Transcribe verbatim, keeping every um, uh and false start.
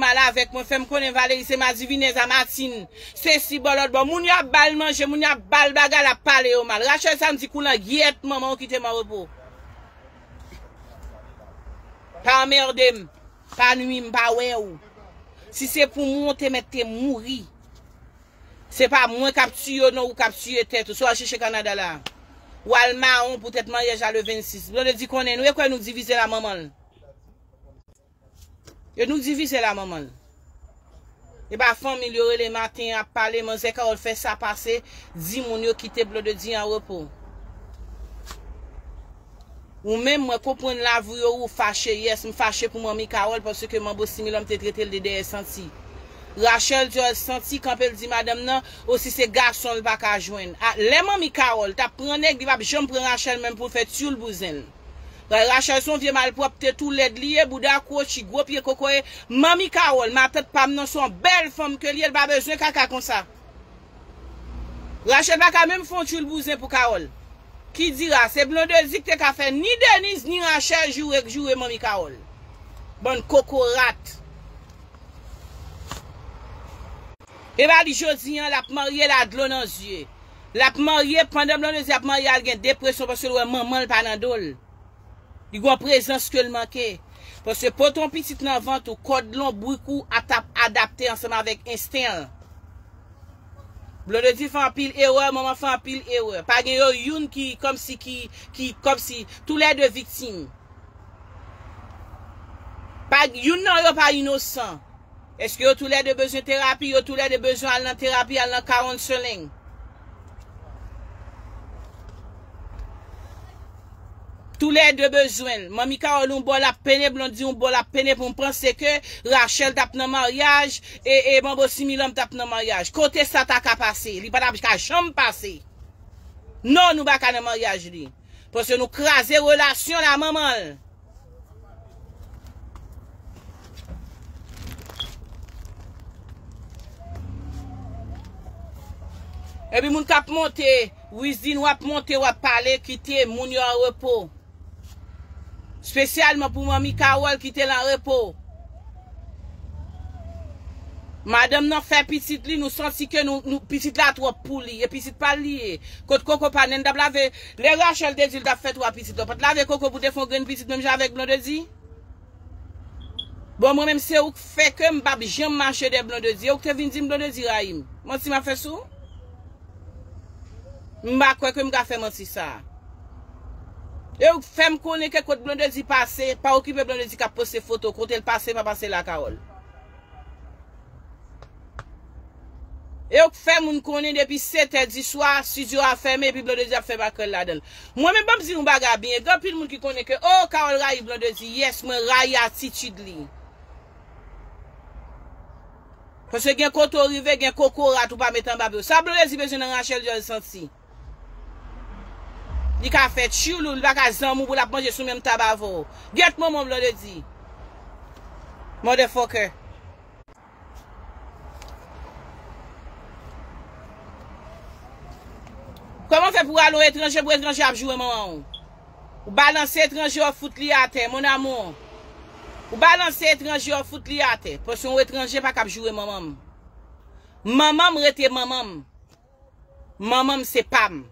mal avèk mwen, fè m konnen Valery se madivinèz a matin. Sesi bò lòt bò. Moun yo ap ba l manje, moun yo ap ba l bagay, l ap pale yo mal. Rachel Sandy kou langyèt manman w kite m an repo. Pa anmède m. Pa nwi m, pa wè w. Si se pou mwen, w te mèt te mouri. Se pa mwen k ap tiye w, non, ou k ap tiye tèt ou. Si w al chèche Kanada la, w al mawon poutèt maryaj la le vennsis. Blondedy konnen nou, e kwè nou divize la manman l. E nou divize la manman l. E pa fanmi l yo rele maten ap pale, manzè Carole fè sa pase, di moun yo kite Blondedy an repo. Ou menm, mwen konprann lavi w, ou fache, yes, m fache pou manmi Carole paske manbo Similòm te trete l de dèyè santi. Rachel George santi kanpe l di madanm nan, osi se gason l pa ka jwenn. A, lè manmi Carole t ap pran nèg, li p ap janm pran Rachel menm pou l fè tyoul bouzen l. Rachel se yon vye malpwòpte tou lèd li ye, bouda kwochi, gwo pye kokoye. Manmi Carole, matant pa m nan se yon bèl fanm ke li ye, l pa bezwen kaka konsa. Rachel pa ka menm fè yon tyoul bouzen pou Carole. Ki dira, se Blondedy ki te ka fè ni Denise ni Rachel joure, joure manmi Carole. Bann kokorat. E pa li jodi an, l ap marye, l a dlo nan zye. L ap marye, pandan Blondedy ap marye, al gen depresyon paske l wè manman l pa nan do l. Li gen yon prezans ke l manke. Paske pote yon pitit nan vant ou, kòd lonbrik ou a t ap adapte ansanm avèk ensten l. Blondedy fè anpil erè, manman fè anpil erè. Pa gen yo youn ki kòmsi ki, ki kòmsi toulède viktim. Pa, youn nan yo pa inosan. Èske yo toulède bezwen terapi? Yo toulède bezwen al nan terapi, al nan counseling. Toulède bezwen l. Manmi Carole yon bò l ap pene, Blondedy yon bò l ap pene pou m panse ke Rachel t ap nan maryaj e, e Manbo Similòm t ap nan maryaj. Kote sa ta ka pase? Li pa t ap ka janm pase. Non, nou pa ka nan maryaj li. Paske nou kraze relasyon la manman l. Epi moun k ap monte, Wizdin w ap monte, w ap pale, kite moun yo an repo. Espesyalman pou manmi Carole, kite l an repo. Madanm nan fè pitit li, nou santi ke nou, nou, pitit la twòp pou li, e pitit pa l li ye. Kot koko pa nèn t ap lave, lè Rachel te di l t ap fè twa pitit, ou pa t lave koko pou te fè yon grenn pitit menm jan avèk Blondedy? Bon, mwen menm se ou k fè ke m p ap janm mache dèyè Blondedy, e ou k te vin di m Blondedy rayi m. Manti m ap fè sou ou? M pa kwè ke m ka fè manti sa a. E ou k fè m konnen ke kot Blondedy pase, pa okipe Blondedy k ap poste foto, kote l pase, pa pase la, Carole. E ou k fè moun konnen depi sèt è di swa, estidyo a fèmen, epi Blondedy ap fè makrèl ladan l. Mwen menm, ban m di yon bagay byen, gen anpil moun ki konnen ke, oh, Carole rayi Blondedy. Yes, mwen rayi atitid li. Paske gen kote w rive, gen kokorat ou pa met anba pye w. Sa Blondedy bezwen nan Rachel George santi? Li ka fè tchoulou, li pa ka zanmi w pou l ap manje sou menm tab avè w. Gyèt manman w Blondedy. Motherfucker. Kòman fè pou w al yon etranje, pou etranje ap joure manman w? Ou balanse etranje, w fout li atè, mon amour. Ou balanse etranje, w fout li atè. Paske yon etranje pa kab joure manman m. Manman m rete manman m. Manman m se pa m.